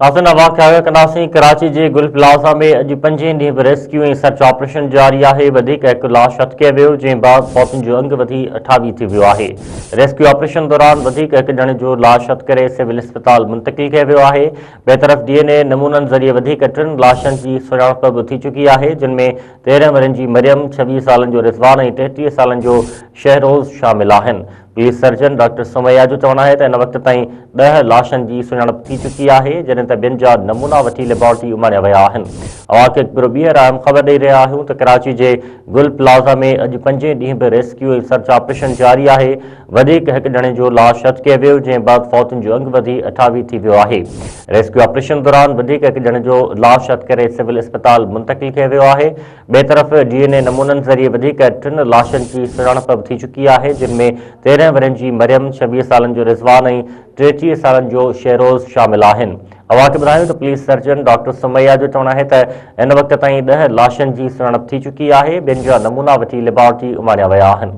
ناظرين اوهان کي آگاهه ڪنداسين ڪراچي جي گل پلازا ۾ اڄ پنجين ڏينهن به ريسڪيو ۽ سرچ آپريشن جاري آهي وڌيڪ هڪ لاش هٿ ڪيو ويو جنهن بعد فوتين جو انگ وڌي 28 ٿي ويو آهي ريسڪيو آپريشن دوران وڌيڪ هڪ ڄڻي جو لاش هٿ ڪري سول اسپتال منتقل ڪيو ويو آهي ٻئي طرف ڊي اين اي نمونن ذريعي وڌيڪ ٽن لاشن جي سڃاڻپ به ٿي چڪي آهي جن ۾ 13 ورهين جي مريم، 26 سالن جو رضوان ۽ 33 سالن جو شهروز شامل آهن. پوليس سرجن ڊاڪٽر سميا جو چوڻ آهي ته هن وقت تائين ڏهه لاشن جي سڃاڻپ ٿي چڪي آهي، جڏهن ته ٻين جا نمونا وٺي ليبارٽري اماڻيا ويا آهن. اوهان کي هڪ ڀيرو ٻيهر اهم خبر ڏئي رهيا آهيون ته ڪراچي جي گل پلازا ۾ اڄ پنجين ڏينهن به ريسڪيو ۽ سرچ آپريشن جاري آهي، وڌيڪ هڪ ڄڻي جو لاش هٿ ڪيو ويو، جنهن بعد فوتين جو انگ وڌي 28 ٿي ويو آهي. ريسڪيو آپريشن دوران وڌيڪ هڪ ڄڻي جو لاش هٿ ڪري سول اسپتال منتقل ڪيو ويو آهي. ٻئي طرف ڊي اين اي نمونن ذريعي وڌيڪ ٽن لاشن جي سڃاڻپ به ٿي چڪي آهي، جن ۾ 13 ورهين جي مريم، 26 سالن جو رضوان ۽ 33 سالن جو شهروز شامل آهن. اوهان کي ٻڌايون ته پوليس سرجن ڊاڪٽر سميا جو چوڻ آهي ته هن وقت تائين ڏهه لاشن جي سڃاڻپ ٿي چڪي آهي، ٻين جا نمونا وٺي ليبارٽري اماڻيا ويا آهن.